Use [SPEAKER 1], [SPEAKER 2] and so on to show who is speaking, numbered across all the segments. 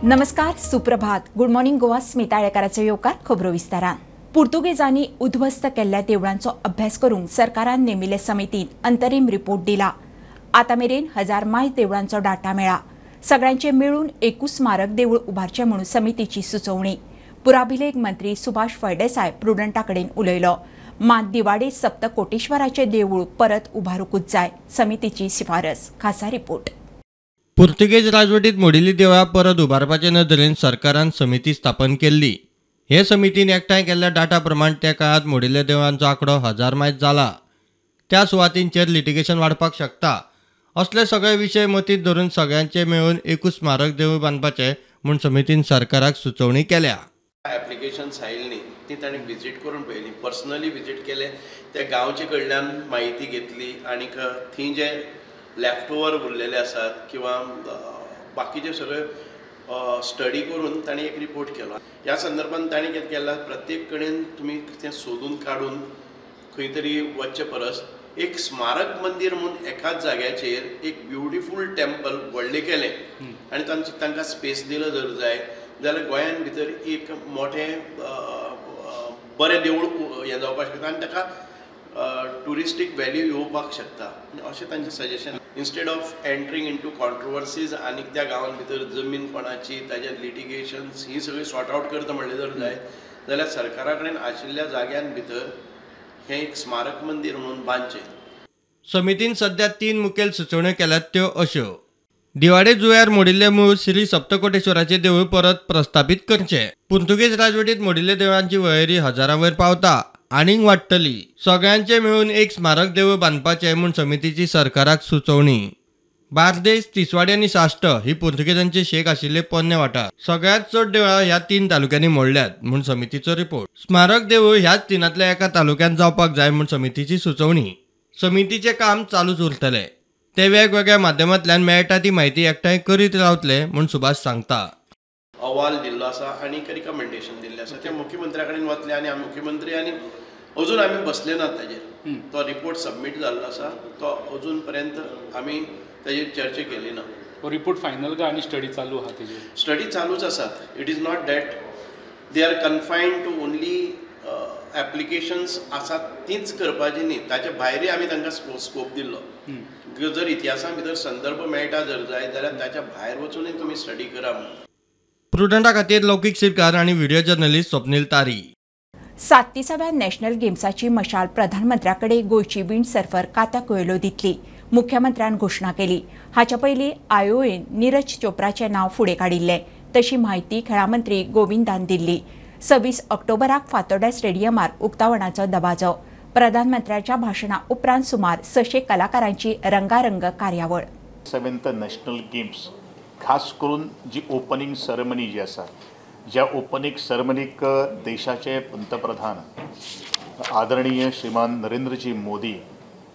[SPEAKER 1] नमस्कार, सुप्रभात, good morning Goa. Smita आळेकाराचो येवकार खबरो विस्तारान. पुर्तुगेजांनी उद्ध्वस्त केल्ल्या देवळांचो अभ्यास करूंक सरकारान नेमिल्ले समितीन अंतरीम रिपोर्ट दिला. आतां मेरेन 1000 मायज देवळांचो डाटा मेळ्ळा. सगळ्यांचे मेळून एकूच स्मारक देवूळ उबारचें म्हणून समितीची सुचोवणी. पुराभिलेख मंत्री सुभाष फळदेसाय प्रुडंटा कडेन उलयलो. मात दिवाडे सप्तकोटेश्वराचे देवूळ परत उबारूंकूच जाय, समितीची शिफारस. खासा रिपोर्ट.
[SPEAKER 2] पुर्तुगेज राजवटीत मोडिल्ली देवळां परत उबारपाचे नदरेन सरकारान समिती स्थापन केल्ली. हे समितीन एकठांय केल्ल्या डाटा प्रमाण त्या काळांत मोडिल्ल्या देवळांचो आंकडो 1000 मायज जाला. त्या सुवातींचेर लिटिगेशन वाडपाक शकता. असले सगळे विशय मतींत धरून सगळ्यांचे मेळून एकूच स्मारक देवूळ बांदपाचें म्हूण समितीन सरकाराक सुचोवणी केल्या.
[SPEAKER 3] एप्लिकेशन्स आयिल्लीं ती ताणें विजीट करून पळयली, पर्सनली विजीट केलें, त्या गांवचे कडल्यान म्हायती घेतली आनीक थंय जे लेफ्ट ओवर उरलेले आसात किंवा बाकीचे सगळे स्टडी करून ताणें एक रिपोर्ट केलो. ह्या संदर्भान ताणें कितें केलां, प्रत्येक कडेन तुमी तें सोदून काडून खंय तरी वचचे परस एक स्मारक मंदीर म्हूण एकाच जाग्याचेर एक ब्युटिफूल टेम्पल व्हडलें केलें आनी तांकां स्पेस दिलो जर जाय जाल्यार गोंयान भितर एक मोठें बरें देवूळ हें जावपाक शकता आनी ताका ट्युरिस्टीक व्हॅल्यू येवपाक शकता, अशें तांचें suggestion. Instead of entering into controversies आनी त्या गांवान भितर जमीन कोणाची, ताजे लिटिगेशन्स ही सगळी सॉर्ट आवट करता म्हणलें जर जाय जाल्यार सरकारा कडेन आशिल्ल्या जाग्यान भितर हें एक स्मारक मंदीर म्हणून बांदचें.
[SPEAKER 2] समितीन सध्या 3 मुखेल सुचोवण्यो केल्यात त्यो अश्यो: दिवाडे जुंव्यार मोडिल्ले मूळ श्री सप्तकोटेश्वराचे देवूळ परत प्रस्थापीत करचें. पुर्तुगेज राजवटीत मोडिल्ल्या देवळांची वळेरी 1000 वयर पावता, आनीक वाडटली. सगळ्यांचे मेळून एक स्मारक देवूळ बांदपाचें म्हूण समितीची सरकाराक सुचोवणी. बार्देस, तिसवाडी आनी साश्ट ही पुर्तुगेजांचे शेक आशिल्ले पोन्ने वाठार. सगळ्यांत चड देवळां ह्या 3 तालुक्यांनी मोडल्यात म्हूण समितीचो रिपोर्ट. स्मारक देवूळ ह्याच 3तल्या एका तालुक्यांत जावपाक जाय म्हूण समितीची सुचोवणी. समितीचें काम चालूच उरतलें. ते वेगवेगळ्या माध्यमांतल्यान मेळटा ती म्हायती एकठांय करीत रावतले म्हूण सुभाष सांगता.
[SPEAKER 3] अहवाल दिल्लो आसा आनी एक रिकमेंडेशन दिल्लें आसा, तें मुख्यमंत्र्या कडेन वतलें आनी मुख्यमंत्री आनी अजून आमी बसले नात ताजेर. तो रिपोर्ट सबमीट जाल्लो आसा, तो अजून पर्यंत आमी ताजेर चर्चा केली ना.
[SPEAKER 4] रिपोर्ट फायनल काय आनी स्टडी चालू आहा तेजेर?
[SPEAKER 3] स्टडी चालूच आसात. It is not that they are confined to only applications आसात तीच करपाची न्ही, ताच्या भायरूय आमी तांकां स्कोप दिल्लो. जर इतिहासा भितर संदर्भ मेळटा जर जाय जाल्यार ताच्या भायर वचूनय तुमी स्टडी करा म्हणून.
[SPEAKER 2] प्रुडंटा खातीर लौकीक शिरकार आनी व्हिडिओ जर्नलिस्ट स्वप्नील तारी.
[SPEAKER 1] 37व्या नॅशनल गेम्साची मशाल प्रधानमंत्र्या कडेन गोंयची विंड सर्फर कात्या कुएलो दितली, मुख्यमंत्र्यान घोशणा केली. हाच्या पयलीं आयओएन नीरज चोप्राचें नांव फुडें काडिल्लें, तशी म्हायती खेळां मंत्री गोविंदान दिल्ली. 26 ऑक्टोबराक फातोर्डा स्टेडियमार उक्तावणाचो दबाजो. प्रधानमंत्र्याच्या भाशणा उपरांत सुमार 600 कलाकारांची रंगारंग कार्यावळ.
[SPEAKER 5] 7th national games खास करून जी ओपनिंग सेरेमनी जी आसा, ज्या ओपनिंग सेरेमनीक देशाचे पंतप्रधान आदरणीय श्रीमान नरेंद्रजी मोदी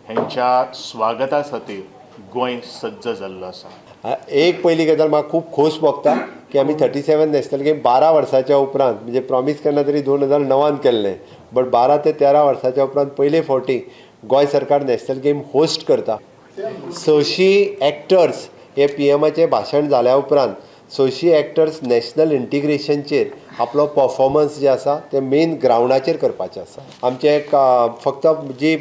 [SPEAKER 5] ह्यांच्या स्वागता खातीर गोंय सज्ज जाल्लो आसा.
[SPEAKER 6] एक पयली गजाल म्हाका खूब खोस भोगता की आमी 37 नॅशनल गेम 12 वर्साच्या उपरांत, म्हणजे प्रॉमीस केन्ना तरी 2009 केल्लें, बट 12 ते 13 वर्साच्या उपरांत पयले फावटी गोंय सरकार नॅशनल गेम होस्ट करता. 600 एक्टर्स हे पीएमाचें भाशण जाल्या उपरांत 600 एक्टर्स नॅशनल इंटिग्रेशनचेर आपलो परफॉर्मन्स जे आसा ते मेन ग्रावंडाचेर करपाचें आसा. आमचें फक्त जी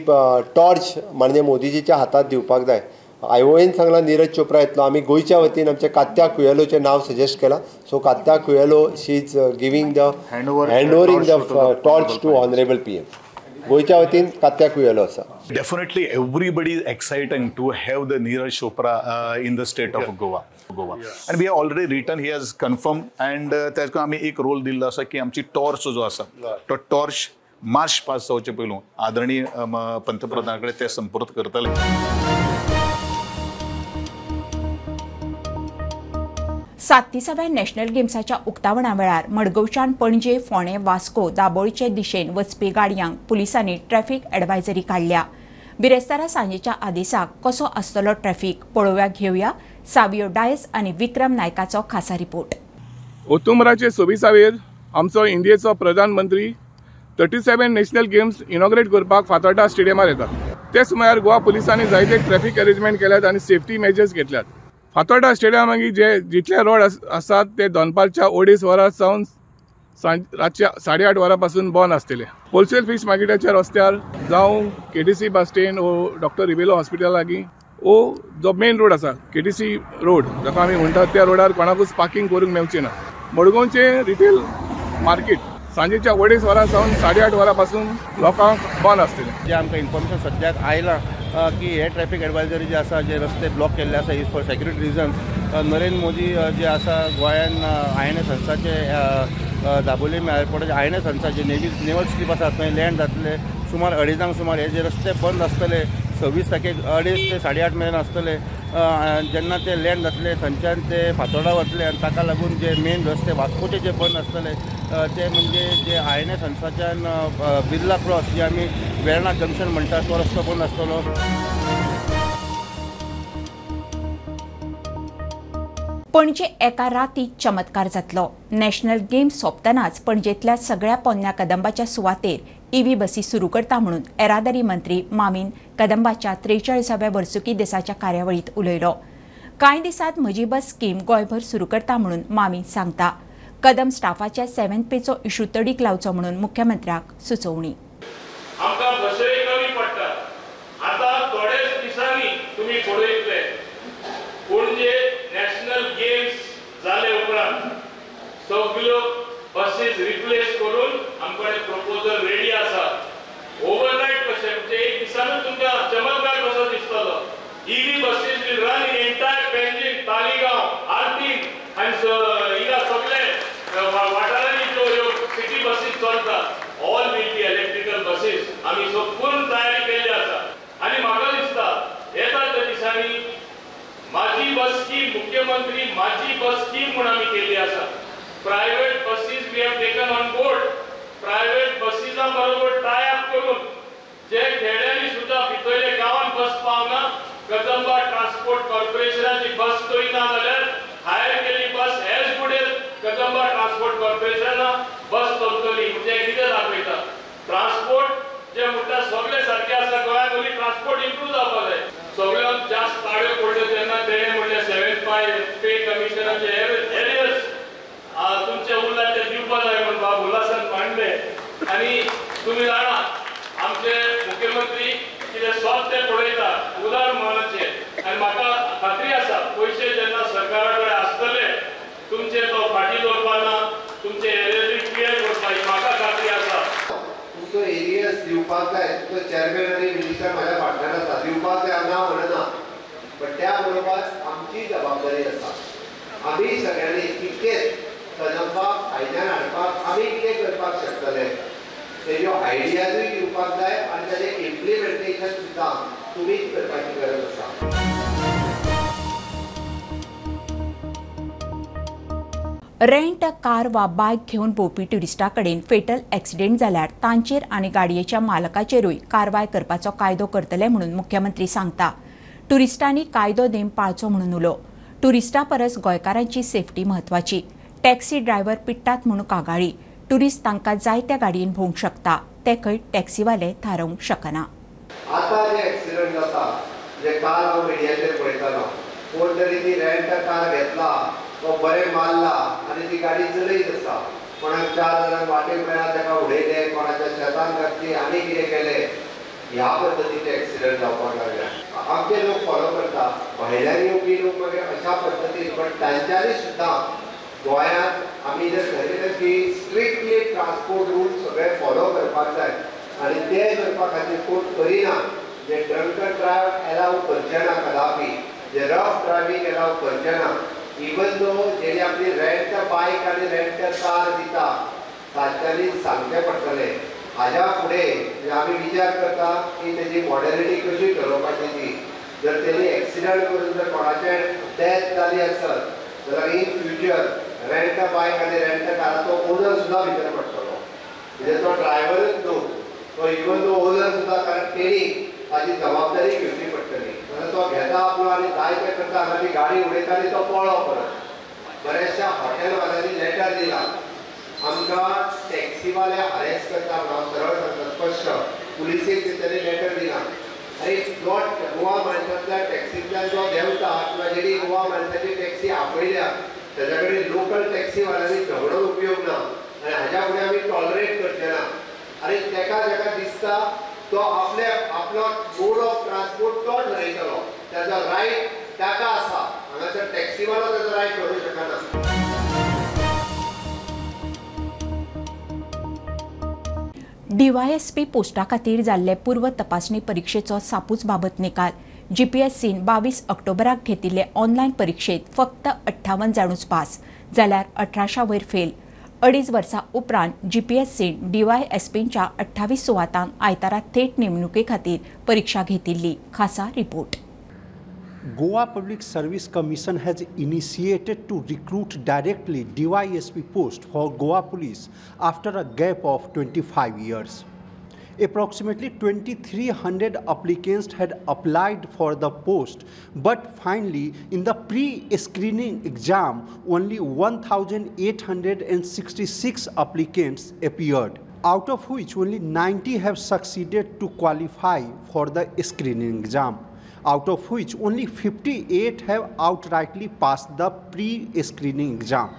[SPEAKER 6] टॉर्च माननीय मोदीजीच्या हातांत दिवपाक जाय. आयओएन सांगला नीरज चोप्रा येतलो, आमी गोंयच्या वतीन आमच्या कात्या कुएलोचें नांव सजेस्ट केलां. So Katya Coelho she is giving the handovering the torch to honourable PM. गोंयच्या वतीन कात्या कुएलो आसा.
[SPEAKER 7] Definitely everybody is exciting to have the Neeraj Chopra in the state of Goa. And we have already written, he has confirm and ताका आमी एक role दिल्लो आसा की आमची टॉर्च जो आसा तो टॉर्च मार्च पास जावचे पयलू आदरणीय पंतप्रधाना कडेन ते संपर्क करतले.
[SPEAKER 1] 37व्या नॅशनल गेम्साच्या उक्तावणा वेळार मडगांवच्यान पणजे, फोंडें, वास्को, दाबोळीचे दिशेन वचपी गाडयांक पुलिसांनी ट्रॅफिक ॲडवायझरी काडल्या. बिरेस्तारा सांजेच्या आदेसाक कसो आसतलो ट्रॅफिक पळोवया घेवया सावियो डायस आनी विक्रम नायकाचो खासा रिपोर्ट.
[SPEAKER 8] ओतुमराचे 26वेर आमचो इंडियेचो प्रधानमंत्री 37 नॅशनल गेम्स इनॉग्रेट करपाक फातोर्डा स्टेडियमार येता. तेच म्हळ्यार गोवा पुलिसांनी जायते ट्रॅफिक अरेंजमेंट केल्यात आनी सेफ्टी मेजर्स घेतल्यात. फातोर्डा स्टेडियम मागीर जे जितले रोड आसात ते दनपारच्या 2:30 वरां सावन रातच्या 8:30 वरां पासून बंद आसतले. होलसेल फीश मार्केटाच्या रस्त्यार जावं KTC bus stand ओ डॉक्टर रिबेलो हॉस्पिटल लागीं ओ जो मेन रोड आसा KTC road जाका आमी म्हणटात त्या रोडार कोणाकूच पार्किंग करूंक मेळचें ना. मडगांवचें रिटेल मार्केट सांजेच्या 2:30 वरां सावन 8:30 वरां पासून लोकांक बंद आसतलें.
[SPEAKER 9] जे आमकां इन्फॉर्मेशन सद्याक आयलां की हे ट्रॅफिक एडवायजरी जे आसा, जे रस्ते ब्लॉक केल्ले आसा is for security reasons. Narendra Modi जे आसा गोंयान INS हंसाचे दाबोलीम एअरपोर्टाचे INS हंसाचे नेवल स्ट्रीप आसा थंय लँड जातले सुमार 2:30 सुमार हे जे रस्ते बंद आसतले 26 तारखेक 2:30 ते 8:30 मेरेन आसतले. जेन्ना ते लँड जातले थंयच्यान ते फातोर्डा वतले आनी ताका लागून जे मेन रस्ते वास्कोचे जे बंद आसतले ते म्हणजे जे INS हंसाच्यान बिर्ला क्रॉस जे आमी वेर्णा जंक्शन म्हणटात तो रस्तो बंद आसतलो.
[SPEAKER 1] पणजे एका राती चमत्कार जातलो. नॅशनल गेम्स सोंपतनाच पणजेंतल्या सगळ्या पोन्न्या कदंबाच्या सुवातेर ईव्ही बसी सुरू करता म्हणून येरादारी मंत्री मामीन कदंबाच्या 43व्या वर्सुकी दिसाच्या कार्यावळीत उलयलो. कांय दिसांत म्हजी बस स्कीम गोंयभर सुरू करता म्हणून मामीन सांगता. कदम स्टाफाच्या 7th पेचो इशू तडीक लावचो म्हणून मुख्यमंत्र्याक सुचोवणी.
[SPEAKER 10] आमकां बसय कमी पडटा. आतां थोडेच दिसांनी तुमी पळयतले पणजे नॅशनल गेम्स जाले उपरांत सगळ्यो बसीस रिप्लेस करून आमकडे प्रपोजल रेडी आसा. ओवरनायट कशें म्हणजे एक दिसानूच तुमकां चमत्कार कसो दिसतलो. EV buses will run in entire Panjim, Taleigao, Altinho आनी हिंगा सगळे वाठारांनी ज्यो ह्यो सिटी बसीस चलता all will be electrical buses. आमी संपूर्ण तयारी केल्ली आसा आनी म्हाका दिसता येता त्या दिसांनी माझी बस स्कीम मुख्यमंत्री माझी बस स्कीम म्हूण आमी केल्ली आसा. Private buses we have taken on board. Private बसीसां बरोबर टाय अप करून जे खेड्यांनी सुद्दां भितरले गांवांत बस पावना कदंबा ट्रान्सपोर्ट कॉर्पोरेशनाची बस करिना जाल्यार हायर केल्ली bus as good as Kadamba transport कॉर्पोरेशना बस चलतली. म्हणजे कितें दाखयता ट्रान्सपोर्ट जे म्हणटा सगळे सारके आसा गोंयांत, ओन्ली ट्रान्सपोर्ट इम्प्रूव जावपाक जाय. सगळ्यांत जास्त ताळ्यो पडल्यो तेन्ना तेणें म्हणलें 7th पे कमिशनाचे एरियर्स तुमचे उरला ते दिवपा जाय म्हूण बाब उल्हासान मांडले. आनी तुमी जाणा आमचे मुख्यमंत्री कितें सोद ते पळयता उदार मनाचे आनी म्हाका खात्री आसा पयशे जेन्ना सरकारा कडेन आसतले तुमचे तो फाटीं दवरपा ना, तुमचे एरियर्स क्लियर करपाची म्हाका खात्री आसा.
[SPEAKER 6] तुमचो एरियर्स दिवपाक जाय. तुमचो चेअरमॅन आनी मिनिस्टर म्हाज्या फाटल्यान आसा, दिवपाक जाय ना म्हणना, पण त्या बरोबर आमची जबाबदारी आसा. आमी सगळ्यांनी तितकेच कदंबाक फायद्यान हाडपाक आमी कितें करपाक शकतले तेज्यो आयडियाजूय दिवपाक जाय आनी ताजें इम्प्लिमेंटेशन सुद्दां तुमीच करपाची गरज आसा.
[SPEAKER 1] रेंट कार वा बायक घेवन भोंवपी ट्युरिस्टा कडेन फेटल एक्सिडेंट जाल्यार तांचेर आनी गाडयेच्या मालकाचेरूय कारवाय करपाचो कायदो करतले म्हणून मुख्यमंत्री सांगता. ट्युरिस्टांनी कायदो नेम पाळचो म्हणून उलो. ट्युरिस्टा परस गोंयकारांची सेफ्टी म्हत्वाची. टॅक्सी ड्रायव्हर पिट्टात म्हणून कागाळी. ट्युरिस्ट तांकां जाय त्या गाडयेन भोवंक शकता, ते खंय टॅक्सीवाले थारोवंक शकना.
[SPEAKER 6] आतां जे एक्सिडंट जाता जे काल हांव मिडियाचेर पळयतालो, कोण तरी ती रेंट कार घेतला, तो बरें मारला आनी ती गाडी चलयत आसा. कोणाक 4 जाणांक वाटेक मेळ्ळा ताका उडयले, कोणाच्या शेतान घातली आनी कितें केलें. ह्या पद्दतीचे एक्सिडंट जावपाक लागल्या. आमचे लोक फॉलो करता, भायल्यान येवपी लोक मागीर अशा पद्दतीन, पण तांच्यांनी सुद्दां गोंयांत आमी जर थरयलें की स्ट्रिक्टली ट्रान्सपोर्ट रूल सगळे फॉलो करपाक जाय आनी ते करपा खातीर कोण करिना, जे ड्रंकन ड्रायव्ह एलाव करचे ना कदापी, जे रफ ड्रायव्हींग एलाव करचे ना, इवन दो जेणी आपली रेंट बायक आनी रेंट कार दिता तांच्यांनी सांगचें पडटलें. हाज्या फुडें आमी विचार करता की तेजी मॉडेलिटी कशी ठरोवपाची ती. जर तेणी एक्सिडंट करून जर कोणाचें डेथ जाली आसत जाल्यार इन फ्युचर रेंट बायक आनी रेंट काराचो ओनर सुद्दां भितर पडटलो. म्हणजे तो ड्रायव्हरूच न्हू, तो इवन तो ओनर सुद्दां, कारण तेणी ताजी जबाबदारी घेवची पडटली. जाल्यार तो घेता आपलो आनी जाय तें करता, हांगा ती गाडी उडयता आनी तो पळ्ळो परत. बऱ्याचशा हॉटेलवाल्यांनी लेटर दिला आमकां टॅक्सीवाले हरेस करता म्हणून. हांव सरळ सांगता स्पश्ट, पुलिसेक तांणी लेटर दिला. आनी जो गोवा माणसांतल्या टॅक्सींतल्यान जो देंवता किंवा जेणी गोवा माणसाची टॅक्सी आपयल्या ताच्या कडेन लोकल टॅक्सीवाल्यांनी झगडोन उपयोग ना आनी हाज्या फुडें आमी टॉलरेट करचे ना. आनी ताका जाका दिसता तो आपले आपलो मोड ऑफ ट्रान्सपोर्ट तो ठरयतलो, ताचो रायट ताका आसा. हांगासर टॅक्सीवालो ताचो रायट करूं शकना.
[SPEAKER 1] डीवायएसपी पोस्टा खातीर जाल्ले पूर्व तपासणी परिक्षेचो सापूच बाबत निकाल. जीपीएससीन 22 ऑक्टोबराक घेतिल्ले ऑनलायन परिक्षेत फक्त 58 जाणूच पास जाल्यार 1800 वयर फेल. 2.5 वर्सां उपरांत जीपीएससीन डीवायएसपींच्या 28 सुवातांक आयतारा थेट नेमणुके खातीर परीक्षा घेतिल्ली. खासा report.
[SPEAKER 11] Goa Public Service Commission has initiated to recruit directly DYSP post for Goa Police after a gap of 25 years. Approximately 2,300 applicants had applied for the post, but finally in the pre-screening exam only 1,866 applicants appeared, out of which only 90 have succeeded to qualify for the screening exam, out of which only 58 have outrightly passed the pre-screening exam,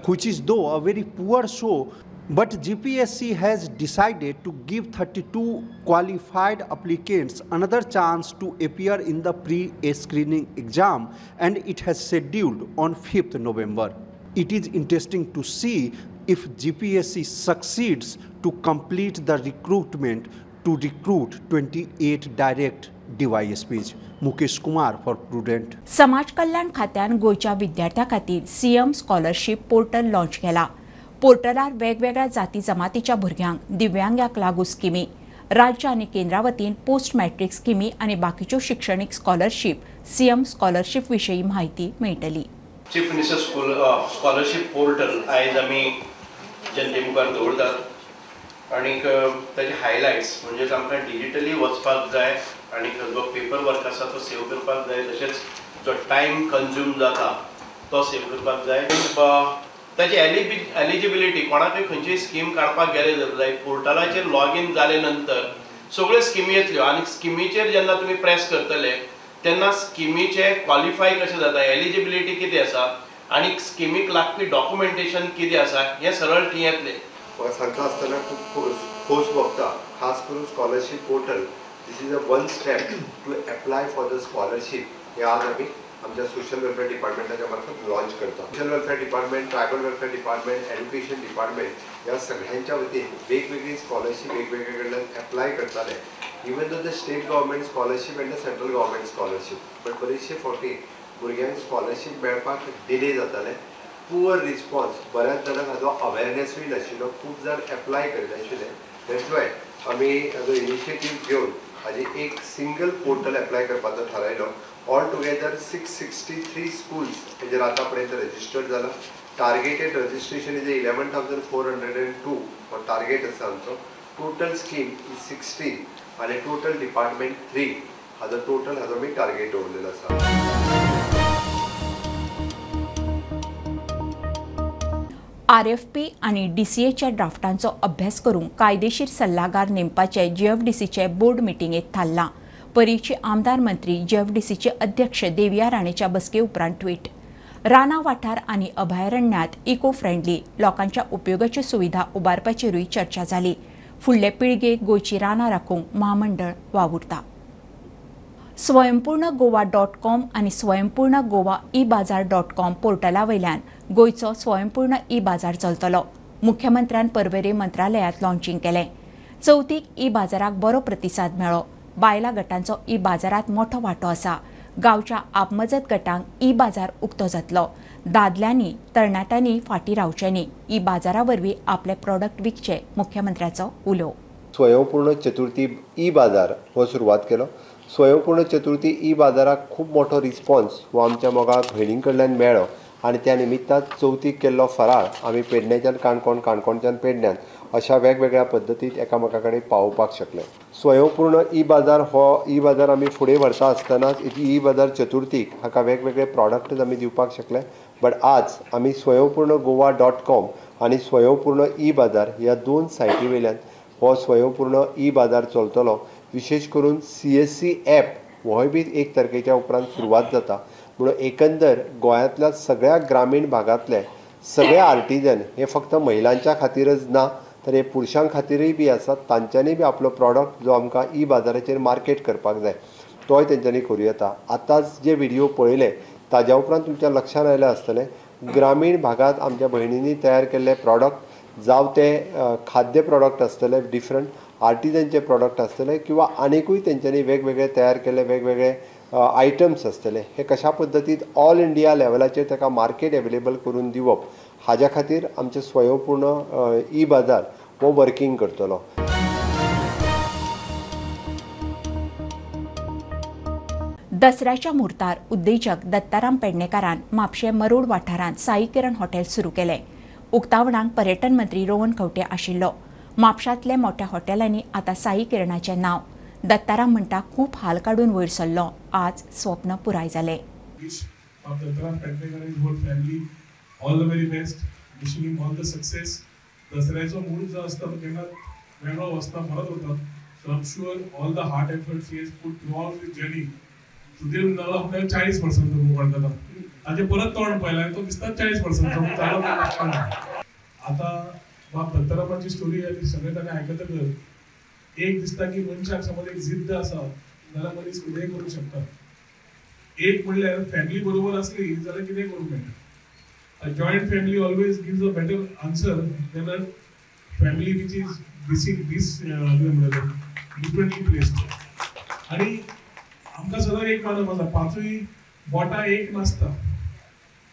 [SPEAKER 11] which is though a very poor show. But GPSC has decided to give 32 qualified applicants another chance to appear in the pre-screening exam, and it has scheduled on 5th November. It is interesting to see if GPSC succeeds to complete the recruitment to recruit 28 direct DYSPs. Mukesh Kumar for Prudent.
[SPEAKER 1] समाज कल्याण खात्यान गोंयच्या विद्यार्थ्यां खातीर CM scholarship portal launch केला. पोर्टलार वेगवेगळ्या जाती जमातीच्या भुरग्यांक दिव्यांगांक लागू स्किमी, राज्य आनी केंद्रा वतीन पोस्ट मॅट्रीक स्किमी आनी बाकीच्यो शिक्षणीक स्कॉलरशीप सीएम स्कॉलरशीप विशीं म्हायती मेळटली.
[SPEAKER 3] चीफ मिनिस्टर स्कॉलरशीप पोर्टल आयज आमी जनते मुखार दवरतात आनीक ताचे हायलायट्स म्हणजेच आमकां डिजिटली वचपाक जाय आनीक जो पेपर वर्क आसा तो सेव करपाक जाय, तशेंच जो टायम कंज्यूम जाता तो सेव करपाक जाय. ताची एलिजिबिलिटी कोणाकूय खंयचीय स्कीम काडपाक गेले जाल्यार पोर्टलाचेर लॉगीन जाले नंतर सगळ्यो स्किमी येतल्यो आनी स्किमीचेर जेन्ना तुमी प्रेस करतले तेन्ना स्किमीचे क्वॉलिफाय कशें जाता, एलिजिबिलिटी कितें आसा आनी स्किमीक लागपी डॉक्युमेंटेशन कितें आसा हें सरळ थंय येतलें.
[SPEAKER 6] म्हाका सांगता आसतना खूब खोस भोगता, खास करून scholarship portal. This is a one step to apply for the scholarship. हे आज आमी आमच्या सोशल वेलफेअर डिपार्टमेंटाच्या मार्फत लॉन्च करता. Social welfare department, tribal welfare department, education department ह्या सगळ्यांच्या वतीन वेगवेगळी स्कॉलरशीप वेगवेगळे कडल्यान एप्लाय करताले. Even though the state government scholarship and the central government scholarship, but बरेचशे फावटी भुरग्यांक स्कॉलरशीप मेळपाक डिले जाताले. पुअर रिस्पॉन्स, बऱ्याच जाणांक हाजो अवेरनेसूय नाशिल्लो, खूब जाण एप्लाय करिनाशिल्ले. That's why आमी हाजो इनिशिएटीव घेवन हाजी एक सिंगल पोर्टल एप्लाय करपाचो थारायलो. ऑल टुगेदर 663 स्कूल्स हेजेर आतां पर्यंत रजिस्टर्ड जाला. टार्गेटेड रजिस्ट्रेशन is 11,402 हो टार्गेट आसा आमचो. टोटल स्कीम is 16 आनी टोटल डिपार्टमेंट 3 हाजो टोटल हाजो आमी टार्गेट दवरलेलो आसा.
[SPEAKER 1] आरएफपी आनी डीसीएच्या ड्राफ्टांचो अभ्यास करूंक कायदेशीर सल्लागार नेमपाचे जीएफडीसीचे बोर्ड मिटिंगेत थारलां. परीचे आमदार मंत्री जीएफडीसीचे अध्यक्ष देविया राणेच्या बसके उपरांत ट्वीट. रानां वाठार आनी अभयारण्यांत इको फ्रेंडली लोकांच्या उपयोगाच्यो सुविधा उबारपाचेरूय चर्चा जाली. फुडले पिळगेक गोंयची रानां राखूंक म्हामंडळ वावुरता. स्वयंपूर्ण गोवा डॉट कॉम आनी स्वयंपूर्ण गोवा ई बाजार डॉट कॉम पोर्टला वयल्यान गोंयचो स्वयंपूर्ण ई बाजार चलतलो. मुख्यमंत्र्यान पर्वरे मंत्रालयांत लॉन्चिंग केलें. चवथीक ई बाजाराक बरो प्रतिसाद मेळ्ळो. बायलां गटांचो ई बाजारांत मोठो वांटो आसा. गांवच्या आपमजत गटांक ई बाजार उक्तो जातलो. दादल्यांनी तरणाट्यांनी फाटीं रावचें न्ही. ई बाजारा वरवीं आपले प्रॉडक्ट विकचे, मुख्यमंत्र्याचो उलो.
[SPEAKER 6] स्वयंपूर्ण चतुर्थी ई बाजार हो सुरवात केलो. स्वयंपूर्ण चतुर्थी ई बाजाराक खूब मोठो रिस्पॉन्स हो आमच्या मोगाळ भयणीं कडल्यान मेळ्ळो आनी त्या निमित्तान चवथीक केल्लो फराळ आमी पेडण्याच्यान काणकोण, काणकोणच्यान पेडण्यान अशा वेगवेगळ्या पद्दतीत एकामेका कडेन पावोवपाक शकले. स्वयंपूर्ण ई बाजार हो ई बाजार आमी फुडें व्हरता आसतनाच ई बाजार चतुर्थीक हाका वेगवेगळे प्रॉडक्ट आमी दिवपाक शकले. बट आज आमी स्वयंपूर्ण गोवा डॉट कॉम आनी स्वयंपूर्ण ई बाजार ह्या दोन सायटी वयल्यान हो स्वयंपूर्ण ई बाजार चलतलो. विशेष करून CSC app होय बी 1 तारखेच्या उपरांत सुरवात जाता. म्हणून एकंदर गोंयांतल्या सगळ्या ग्रामीण भागांतले सगळे आर्टिजन हे फक्त महिलांच्या खातीरच ना तर हे पुरुषां खातीरय बी आसा. तांच्यांनी बी आपलो प्रॉडक्ट जो आमकां ई बाजाराचेर मार्केट करपाक जाय तोय तेंच्यांनी करूं येता. आतांच जे व्हिडियो पळयले ताज्या उपरांत तुमच्या लक्षांत आयलें आसतलें ग्रामीण भागांत आमच्या भयणींनी तयार केल्ले प्रॉडक्ट जावं ते खाद्य प्रॉडक्ट आसतले, डिफरंट आर्टिजनचे प्रॉडक्ट आसतले किंवा आनिकूय तेंच्यांनी वेगवेगळे तयार केल्ले वेगवेगळे आयटम्स आसतले, हे कशा पद्दतीन ऑल इंडिया लेवलाचेर ताका मार्केट एवेलेबल करून दिवप हाज्या खातीर आमचें स्वयंपूर्ण ई बाजार हो वर्किंग करतलो.
[SPEAKER 1] दसऱ्याच्या मुहूर्तार उद्देजक दत्ताराम पेडणेकारान म्हापशें मरोड वाठारांत साई किरण हॉटेल सुरू केलें. उक्तावणाक पर्यटन मंत्री रोहन खंवटे आशिल्लो. म्हापशांतल्या मोठ्या हॉटेलांनी आतां साई किरणाचें नांव. दत्ताराम म्हणटा खूब हाल काडून वयर सरलो, आज स्वप्न पुराय जालें.
[SPEAKER 8] All the very best, wishing him all the success. दसऱ्याचो मूड जो आसता तो केन्ना वेगळो वचना, परत वता. So I am sure all the hard efforts he has put throughout the journey. Sudhir म्हणटालो आपल्याक 40 वर्सांचो मुखार जाता, ताचें परत तोंड पळयलां तो दिसता 40 वर्सांचो जालो. आतां बाब दत्तारामाची स्टोरी आनी सगळें ताणें आयकतकच एक दिसता की मनशाक समज एक जिद्द आसा जाल्यार मनीस कितेंय करूंक शकता. एक म्हणल्यार फॅमिली बरोबर आसली जाल्यार कितेंय करूंक मेळटा. A joint family always gives a better answer than a family which is differently placed. आणि आमकां सदां एक मानप आसा, पांचूय बोटां एक नासता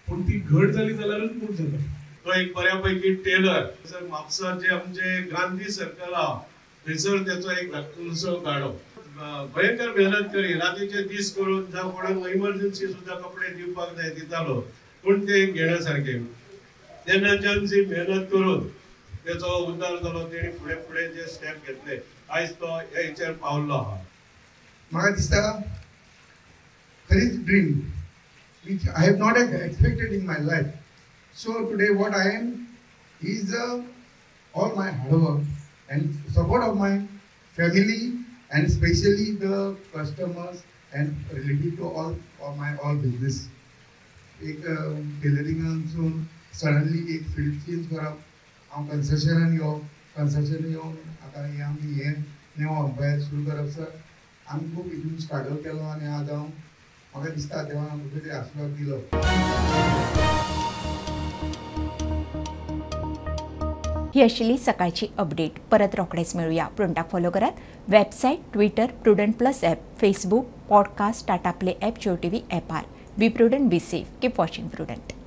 [SPEAKER 8] पूण ती घट जाली जाल्यारूच मूठ जाता.
[SPEAKER 12] तो एक बऱ्या पैकी टेलर म्हापसा जे आमचे गांधी सर्कल आहा थंयसर तेचो एक धाकटुसो गाडो. भयंकर मेहनत करी, रातीचे दीस करून जावं कोणाक इमर्जन्सी सुद्दां कपडे दिवपाक जाय दितालो, पूण ते घेण्या सारके तेन्नाच्यान जी मेहनत करून तेचो उद्धार जालो. तेणी फुडें फुडें जे स्टेप घेतले आयज तो ह्या हेचेर पावल्लो आहा.
[SPEAKER 13] म्हाका दिसता खरीच dream which I have not expected in my life. So today what I am is all my hard work and support of my family and specially the customers and relative to all my all business. एक टेलरिंगानसून suddenly एक field change करप, हांव कन्स्ट्रक्शनान येवप, construction येवन आतां हें आमी हें नेवो एम्पायर सुरू करप. सर आमी खूब हितून स्ट्रगल केलो आनी आज हांव म्हाका दिसता देवान आमकां खंय तरी आशिर्वाद दिलो.
[SPEAKER 1] ही आशिल्ली सकाळची अपडेट. परत रोखडेच मेळुया. प्रुडंटाक फॉलो करात website, Twitter, Prudent plus app, Facebook, podcast, Tata Play app, Jio TV ॲपार. Be prudent, be safe, keep watching Prudent.